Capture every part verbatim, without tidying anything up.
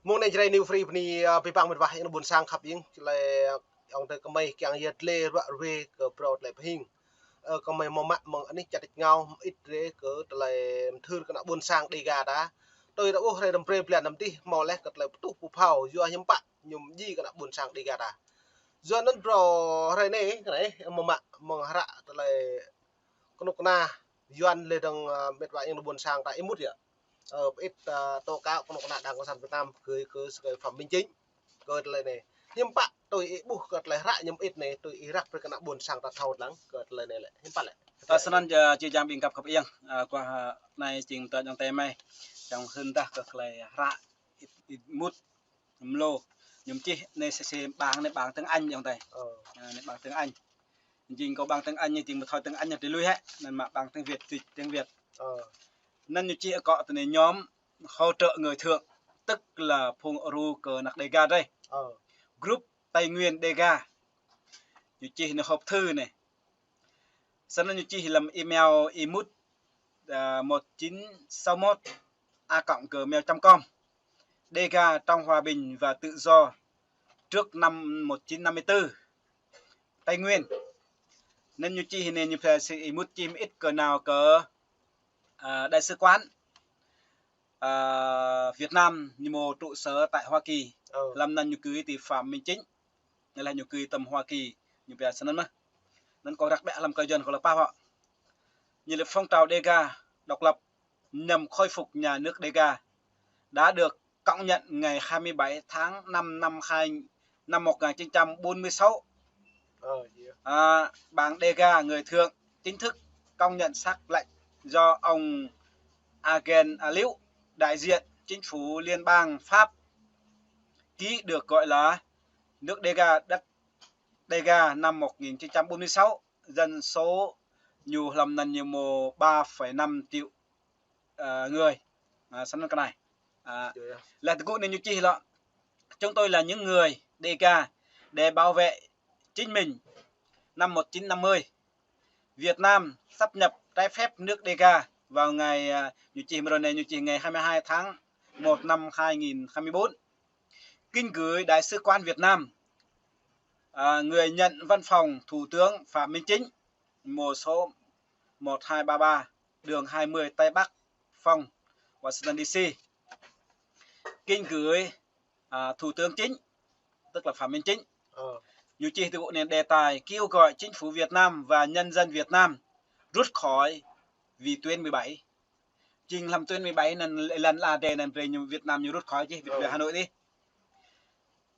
Mơ̆ng anai Jrai New Free bơni, ơ, abih bang met wa ayŏng adơi ƀuôn sang khăp ing, tơlơi ayŏng adơi gơmơi kiăng yơh tơlơi ruă ruê kơ phrâo tơlơi pơhing. Ơ, gơmơi mơ̆ mă mơ̆ng anih čăt ngao mơit rê kơ tơlơi mơthưr kơ ană ƀuôn sang Đêga ta. Tui ta ƀuh hrơi răm brơi blan năm dih hmâo laih kơ tơlơi pơtuh pơphao yua hiư̆m pă ñu mơjĭ kơ ană ƀuôn sang Đêga ta. Yua anŭn phrâo hrơi anai, kơ anai, mơ̆ mă mơ̆ng hră tơlơi kơnuk kơna Yuan lĕ dơ̆ng, ơ, met wa ayŏng adơi ƀuôn sang ta ih mŭt yơh. Ơ, pơit, ơ, tố cáo kơnuk kơna Đảng Cộng sản Việt Nam gửi kơ sơ Phạm Minh Chính. Kơ tơlơi anai. Hiư̆m pă tui ih ƀuh kơ tơlơi hră ñu mơit anai, tui ih răk brơi kơ ană ƀuôn sang ta thâo lăng kơ tơlơi anai lĕ. Hiư̆m pă lĕ. Ơ, snăn jơ, či jang ƀing găp khăp iăng, ơ, kơ, ơ, anai jing tơ ayŏng adơi mơi. Jang hưn dah kơ tơlơi hră ih, ih mŭt mlô. Ñu čih anai sĭ sĭ bang anai bang tiếng Anh ayŏng adơi. Ơ. Ơ, anai bang tiếng Anh. Jing kơ bang tiếng Anh ñu jing một thôi tiếng Anh ñu tui lui hĕ. Anŭn mă bang tiếng Việt, dịch tiếng Việt. Ơ. Anŭn ñu čih akŏ tui anai: nhóm hỗ trợ người Thượng, tức là phung ru kơ ană Đêga drei. Ơ. Group Tây Nguyên Đêga. Ñu čih anai hộp thư anai. Snăn ñu čih lăm email ih mŭt, à, một chín sáu mốt a còng gmail chấm com. Đêga trong hòa bình và tự do trước năm một chín năm mươi tư. Tây Nguyên. Anŭn ñu čih anai ñu phải sĭ ih mŭt čih mơit kơ nao kơ, à, đại sứ quán, à, Việt Nam ñu mơ̆ trụ sở tại Hoa Kỳ. Ơ. Lăm anŭn ñu gửi tui Phạm Minh Chính. Anai lĕ ñu gửi tơm Hoa Kỳ, ñu pia snăn mơ̆. Anŭn kâo răk ƀĕ lăm kơ Yuan kâo lăp pap hŏ. Ñu lĕ phong trào Đêga độc lập nhằm khôi phục nhà nước Đêga đã được công nhận ngày hai mươi bảy tháng năm năm hai, năm một ngàn chín trăm bốn mươi sáu. Ơ, yeah. À, bang Đêga người Thượng chính thức công nhận sắc lệnh do ông Agen Aliu, đại diện chính phủ liên bang Pháp, ký được gọi là nước Đêga, đất Đêga năm một nghìn chín trăm bốn mươi sáu, dân số ñu lăm anŭn ñu mơ̆ ba phẩy năm triệu, à, người. À, snăn kơ anai. À, lĕ tơgŭ anai ñu čih lŏ: chúng tôi là những người Đêga để bảo vệ chính mình. Năm một chín năm mươi, Việt Nam sáp nhập trái phép nước Đêga vào ngày, à, ñu čih mơ̆ ră anai ñu čih ngày hai mươi hai tháng một năm hai nghìn hai mươi bốn. Kính gửi Đại sứ quán Việt Nam, à, người nhận văn phòng Thủ tướng Phạm Minh Chính, mùa số một hai ba ba, đường hai mươi Tây Bắc Phòng, Washington D C. Kính gửi, à, Thủ tướng Chính, tức là Phạm Minh Chính. Ơ. Ñu čih tơgŭ anai đề tài kêu gọi chính phủ Việt Nam và nhân dân Việt Nam rút khỏi vị tuyến mười bảy. Jing lăm tuyến mười bảy anŭn lăn ala drei anŭn brơi ñu Việt Nam ñu rút khỏi čih, Việt Ơ. Về Hà Nội đi.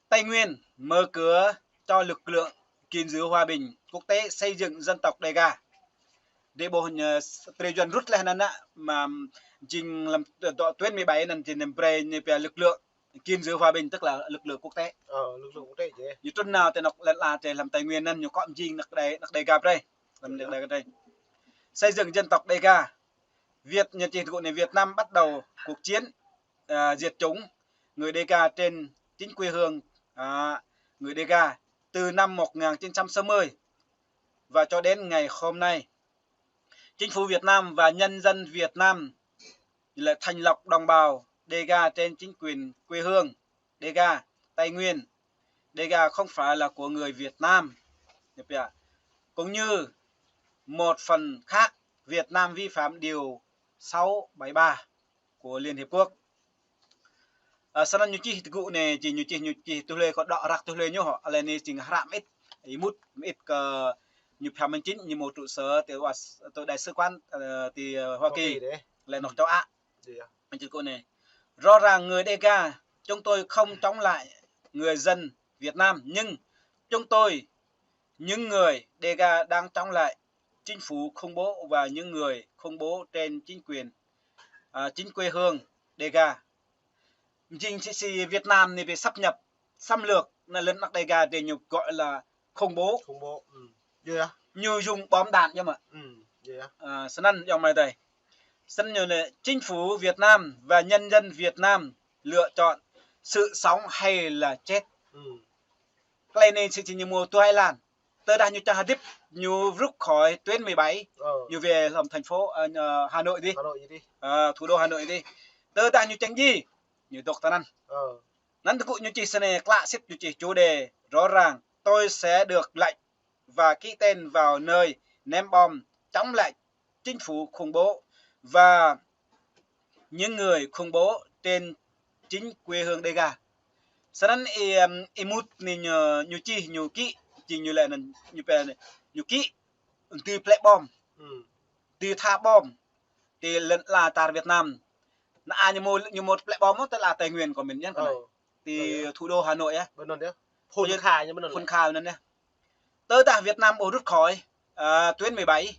Tây Nguyên mở cửa cho lực lượng gìn giữ hòa bình quốc tế xây dựng dân tộc Đêga. Drei ƀuh ñu, drei Yuan rút laih anŭn nă, mă jing lăm dŏ tuyến mười bảy anŭn jing anŭn brơi ñu pia lực lượng gìn giữ hòa bình, tức là lực lượng quốc tế. Ơ, lực lượng quốc tế yơh. Ñu trŭn nao tơ anŏ lăn ala drei lăm Tây Nguyên anŭn ñu kŏ jing anăk Đê, anăk Đêga brơi. Lăm anăk Đêga drei. Xây dựng dân tộc Đêga. Việt, ñu čih tơgŭ anai: Việt Nam bắt đầu cuộc chiến, à, diệt chủng người Đêga trên chính quê hương, à, người Đêga từ năm một ngàn chín trăm sáu mươi và cho đến ngày hôm nay. Chính phủ Việt Nam và nhân dân Việt Nam là thành lập đồng bào Đêga trên chính quyền quê hương Đêga, Tây Nguyên. Đêga không phải là của người Việt Nam. Cũng như một phần khác, Việt Nam vi phạm điều sáu bảy ba của Liên Hiệp Quốc. Ơ, snăn ñu čih tơgŭ anai, jing ñu čih, ñu čih tui hlue kâo dŏ răk tui hlue ñu hŏ, lĕ anai jing hră mơit, ih mŭt mơit kơ ñu Phạm Minh Chính, ñu mơ̆ trụ sở tui, tui đại sứ quán, ơ, tui, ơ, Hoa Kỳ, Hoa Kỳ đê. Lĕ anŏ châu Á. Iya. Ñu čih tơgŭ anai: Rõ ràng người Đêga, chúng tôi không chống lại người dân Việt Nam, nhưng chúng tôi, những người Đêga đang chống lại chính phủ khủng bố và những người khủng bố trên chính quyền, à, chính quê hương Đêga. Jing sĭ sĭ Việt Nam anai brơi sáp nhập, xâm lược, anŭn lŏn anăk Đêga drei ñu gọi là khủng bố. Khủng bố. Ư. Iya. Ñu dùng bom đạn yơh mơ̆. Ư, iya. À, snăn ayŏng amai adơi. Snăn ñu lĕ chính phủ Việt Nam và nhân dân Việt Nam lựa chọn sự sống hay là chết. Ư. Tơlơi anai sĭ sĭ ñu mơ̆ tuai lan. Tơdah ñu čang hơdip, ñu rút khỏi tuyến mười bảy, Ơ. Ñu về lăm thành phố, ơ, Hà Nội đi. Hà Nội đi. Ơ, thủ đô Hà Nội đi. Tơdah ñu čang djai, ñu dŏ tơ anŭn. Ơ. Anŭn tơgŭ ñu čih snei, klă sĭt ñu čih chủ đề rõ ràng, tôi sẽ được lệnh và ký tên vào nơi ném bom chống lại chính phủ khủng bố và những người khủng bố trên chính quê hương Đêga. Snăn ih, ih mŭt anai ñu, ñu čih ñu kĭ, jing ñu lĕ anŭn ñu pia ñu kĭ, tui plĕ bom, tui tha bom, tui lŏn ala čar Việt Nam. Anai ñu mŭt, ñu mŭt plĕ bom tui ala Tây Nguyên kơ mĭn yơh kơ anai. Tui thủ đô Hà Nội yơh. Phun kha ñu anŭn. Phun kha anŭn yơh. Tơdah Việt Nam ôh rút khỏi, à, tuyến mười bảy,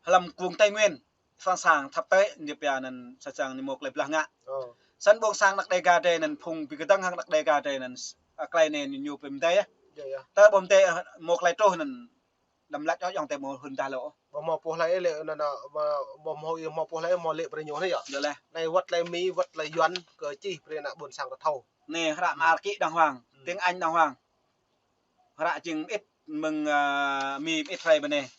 hlăm vùng Tây Nguyên, sẵn sàng thăp tơi, ñu pia anŭn sẵn sàng ñu mŭt klei blah ngă. Snăn ƀuôn sang anăk Đêga drei anŭn phung ƀing kơdơ̆ng hăng anăk Đêga drei anŭn, à, klei anai ñu pơmdei yơh. Tơ ƀu mdei, à, mŭt klei truh anŭn đăm lač ôh, ayŏng adei ƀu hưn dah lơ ôh. Ƀu hmâo pô hlơi lĕ, anŭn, anŭn, ƀu hmâo, ƀu hmâo pô hlơi hmâo lĕ brơi ñu anai yơh. Yơh lĕ. Anai wăt klei Mi, wăt klei Yuăn kơ čih brơi ană ƀuôn sang ta thâo. Anai hră mơar kĭ đàng hoàng, tiếng Anh đàng hoàng. Hră jing mơĭt mơ̆ng, à, Mi mơĭt hrơi ƀơi anai.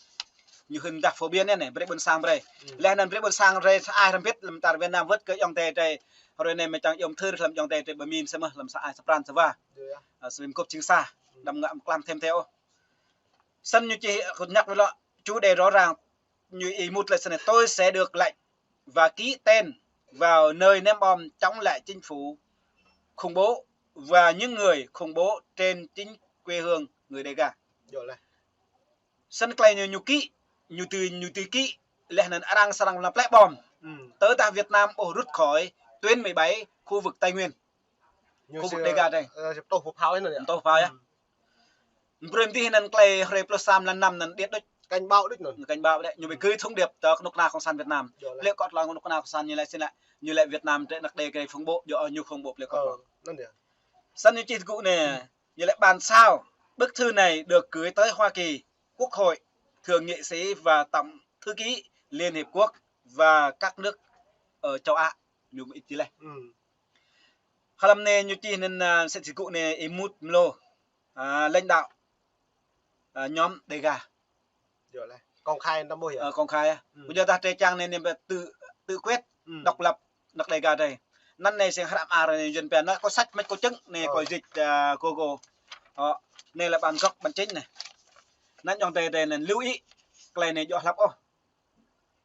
Ñu hưn dah phổ biến anai, brơi ƀuôn sang brơi. Leh anŭn brơi ƀuôn sang drei sa ai hrăm bĭt lăm čar Việt Nam wăt kơ ayŏng adei drei. Hrơi anai mơ̆ čang yom thơ hlăm ayŏng adei drei ƀu min samơ̆ hlăm sa ai sa pran sa wa. À, srim kŭp jing sa. Đăm ngă mơklam thêm theo ôh. Snăn ñu čih kơ nhăk wơ̆t lŏ, chủ đề rõ ràng, ñu ih mŭt lĕ snei, tôi sẽ được lệnh và ký tên vào nơi ném bom chống lại chính phủ khủng bố và những người khủng bố trên chính quê hương người Đêga. Snăn klei ñu, ñu kĭ, ñu tui, ñu tui kĭ, leh anŭn arăng srăng lăm plĕ bom. Tơdah Việt Nam ôh rút khỏi tuyến mười bảy khu vực Tây Nguyên. Khu vực Đêga drei. Tôh phao yơh. Brơi mơ̆ng dih anŭn klei hrơi pluh sa mlan năm anŭn điêt đôč. Cảnh báo đôč anŭn. Cảnh báo đôč. Ñu ƀu gửi thông điệp tơ kơnuk kơna cộng sản Việt Nam. Plĕ kŏt lăng kơnuk kơna cộng sản ñu lĕ snei lĕ. Ñu lĕ Việt Nam drei anăk Đêga drei phung ƀô̆, yua ñu phung ƀô̆ plĕ kŏt lăng. Snăn ñu čih tơgŭ anai, ñu lĕ bản sao bức thư này được gửi tới Hoa Kỳ, Quốc hội, Thượng nghị sĩ và Tổng thư ký Liên Hiệp Quốc và các nước ở châu Á. Ñu mơĭt čih leh. Hlăm anai ñu čih anŭn, à, sĭt tơgŭ anai ih mŭt mlô, à, lãnh đạo, à, nhóm Đêga. Công khai anŭn ƀuh yơh. Ờ, công khai yơh. Ƀu djơ̆ tah drei čang anai, anai tự, tự quyết, độc lập, anăk Đêga drei. Anŭn anai sing hră mơar anai Yuăn pia anai, có sách mách có chứng anai, có dịch, à, Google. Ơ, anai là bản gốc, bản chính anai. Anŭn ayŏng adei drei anŭn lưu ý, klei anai djŏ hlăp ôh.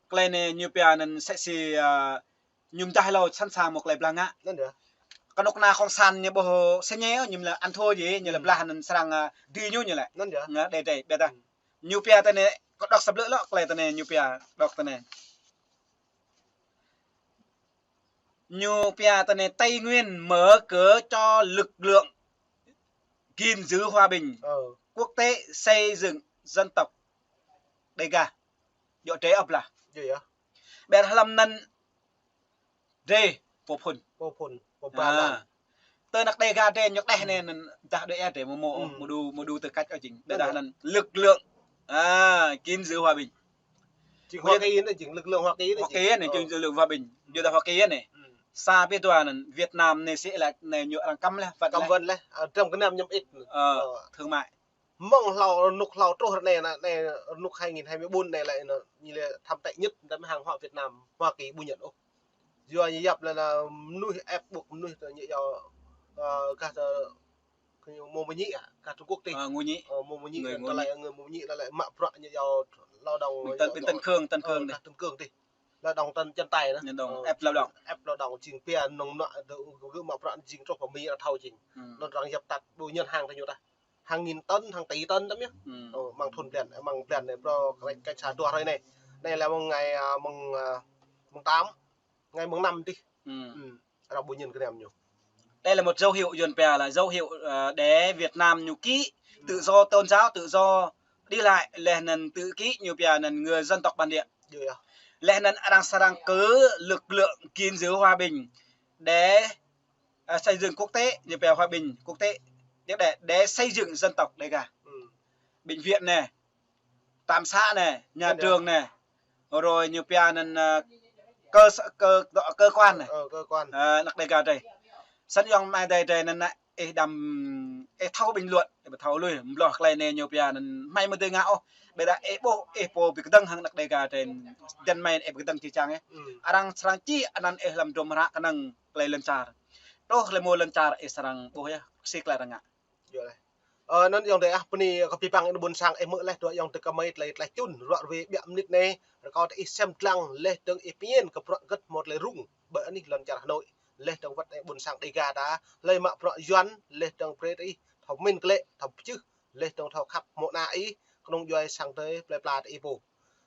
Klei anai ñu pia anŭn sĕ si, à, ñu mdah hlâo sẵn sàng mŭt klei blah ngă. Kơnuk kơna cộng sản ñu ƀuh sơñe, ñu lĕ ăn thua gì, ñu lĕ blah anŭn srăng, à, dưi ñu, ñu lĕ. Ngă đe đe, ƀiă tah. Ñu pia tơ anai, kâo đŏk sa blư̆ lŏ, klei tơ anai ñu pia, đŏk tơ anai. Ñu pia tơ anai Tây Nguyên mở cửa cho lực lượng gìn giữ hòa bình quốc tế xây dựng dân tộc Đêga. Djŏ drei ôh blah. Ƀiă hlăm anŭn drei pô phŭn. Pô phŭn, pô ba lan. Tơ anăk Đêga drei ñu đeh anai anŭn dah đuaĭ ĕ drei mơ̆ mơ̆, mơ̆ đu, mơ̆ đu tư cách ôh jing. Ƀiă dah anŭn lực lượng, à, gìn giữ hòa bình. Jing Hoa Kỳ anai, jing lực lượng Hoa Kỳ anai. Hoa Kỳ anai, jing lực lượng hòa bình. Djŏ dah Hoa Kỳ anai. Sa pih dua anŭn Việt Nam anai sĭ lĕ anai ñu arăng cấm leh, cấm vận leh, à, trăm gơnam ñăm ĭt. Ờ, thương mại. Mơ̆ng hlâo rơnŭk hlâo truh ră anai, anai rơnŭk hai nghìn hai mươi bốn anai lĕ, ñu lĕ thâm tệ nhất, tơdah mơ̆ hàng hóa Việt Nam, Hoa Kỳ ƀu nhận ôh. Yua ñu yap lĕ, lĕ mơnuih ĕp ƀuh mơnuih tơ ñu yua, ơ, gah tơ, kơ ñu mơ̆ mơñi à, gah Trung Quốc tih. Ờ, mơñi. Ơ, mơ̆ mơñi, người, người Mông, người mơñi lĕ mă bruă ñu yua lao động, ƀing Tân, ƀing Tân Cương, Tân Cương tih. Lao động chân, chân tay anŭn. Lao động, ĕp lao động. Ĕp lao động jing pia nong nă, gơ̆ mă bruă jing truh pơ Mi arăng thâo jing. Anŭn arăng yap tăt ƀu nhận hàng tơ ñu tah. Hàng nghìn tấn, hàng tỷ tấn tăm yơh. Ơ, mơ̆ng thun blan, mơ̆ng blan anai, bro, kơ, kơ sa dua hrơi anai. Anai lĕ mơ̆ng ngày, à, mơ̆ng, à, mơ̆ng tám, ngày mơ̆ng năm tih. Arăng ƀu nhận gơnam ñu. Đây là một dấu hiệu, Yuăn pia là dấu hiệu, ờ, để Việt Nam ñu ký tự do tôn giáo, tự do đi lại, leh anŭn tự ký ñu pia anŭn người dân tộc bản địa. Leh anŭn arăng srăng cử lực lượng gìn giữ hòa bình để, à, xây dựng quốc tế, ñu pia hòa bình quốc tế, để, để, để xây dựng dân tộc Đêga. Bệnh viện anai, trạm xã anai, nhà trường anai, rồi ñu pia anŭn, à, cơ sở, cơ, cơ quan anai. Ơ, cơ quan. Ơ, anăk Đêga drei. Snăn ayŏng amai adei drei anŭn anai, ih đăm, ih thâo bình luận, ih ƀu thâo lui, mloh klei anai ñu pia anŭn hmei mơ̆ dưi ngă ôh. Ƀiă dah ih ƀuh, ih pô ƀu kơdơ̆ng hăng anăk Đêga drei, dăn mơ̆n ih ƀu kơdơ̆ng či čang ih. Arăng srăng čih anăn ih hlăm hdruôm hră kơnơ̆ng klei lŏn čar. Truh lĕ mơ̆ lŏn čar ih srăng ƀuh yơh, sĭt lĕ rơngă. Yơh lĕ. Ơ, anŭn ayŏng adơi ah, bơni kơ abih bang ană ƀôn sang ih mơ̆ lĕ, dua ayŏng adơi kơmơi tơlơi tơlơi čun, ruă ruê biă mơnit anai, rơkâo tơ ih sem dlăng, laih dơ̆ng ih pơñen kơ bruă hơgĕt hmâo tơlơi rŭng, ƀơi anih lŏn čar Hà Nội, laih dơ̆ng wơ̆t anai ƀôn sang Đêga ta, laih mă bruă Yuan, laih dơ̆ng brơi tơ ih, thâo pơmĭn glaĭ, thâo pơčeh, laih dơ̆ng thâo khăp hmâo ană ih, kơnung djuai sang tơi plơi pla tơ ih pô.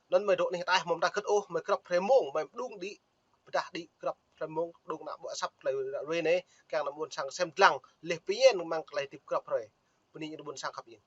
Anŭn mơi dŏ anih ataih hmâo mơta hơgĕt ôh, mơi grăp hrơi mông, mơi mơđung đĭ, pơdah đĭ grăp hrơi mông, đung ană ƀuh asăp tơlơi ruă ruê anai, kiăng ană ƀôn sang sem dlăng, laih pơñen mơ̆ng tơlơi hơdip grăp hrơi. Bơni ană ƀôn sang khăp ih.